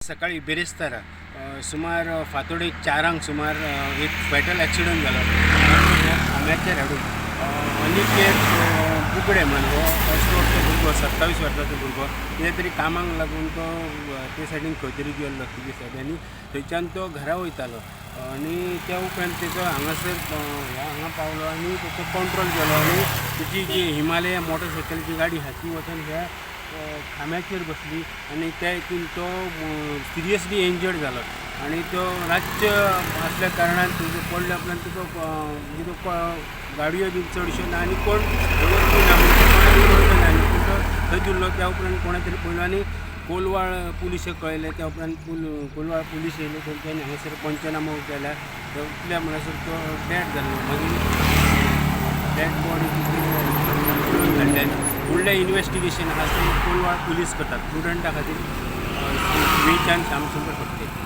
सकाळी बिरेस्तारा सुमार फांतोडेक 4 सुमार एक फेटल एक्सिडंट जालो खांब्याचेर हाडून अनिकेत बुगडे म्हण हो अस्वस्थ भुरगो, 27 वर्सांचो भुरगो, कितें तरी कामाक लागून तो ते सायडीन खंय तरी गेल्लो तुजे सायडीन आनी थंयच्यान तो घरा वयतालो आनी त्या उपरांत तेजो हांगासर ह्या हांगा पावलो आनी तेचो कंट्रोल गेलो आनी तेजी जी हिमालया मोटरसायकलीची गाडी आहा ती वचून ह्या खांब्याचेर बसली आनी त्या हितून तो सिरियसली इंजर्ड जालो आनी तो रातचे आसल्या कारणान तुजो पडल्या उपरांत तुका म्हणजे तो गाडयो बीन चडश्यो ना आनी कोण वळखूय ना, म्हणजे कोणाक वळखना आनी तो थंय उरलो. त्या उपरांत कोणा तरी पळयलो आनी कोलवाळ पुलिशेक कळयलें. त्या उपरांत कोलवाळ पुलीस येयले, तेंच्यांनी हांगासर पंचनामो केला. तितल्या म्हणसर तो डॅड जाल्लो. मागीर डॅड बॉडी हाडले आनी फुडलें इन्वेस्टिगेशन आहा तें कोलवाळ पुलीस करतात. प्रुडंटा खातीर विचान श्यामसुंदर फडते.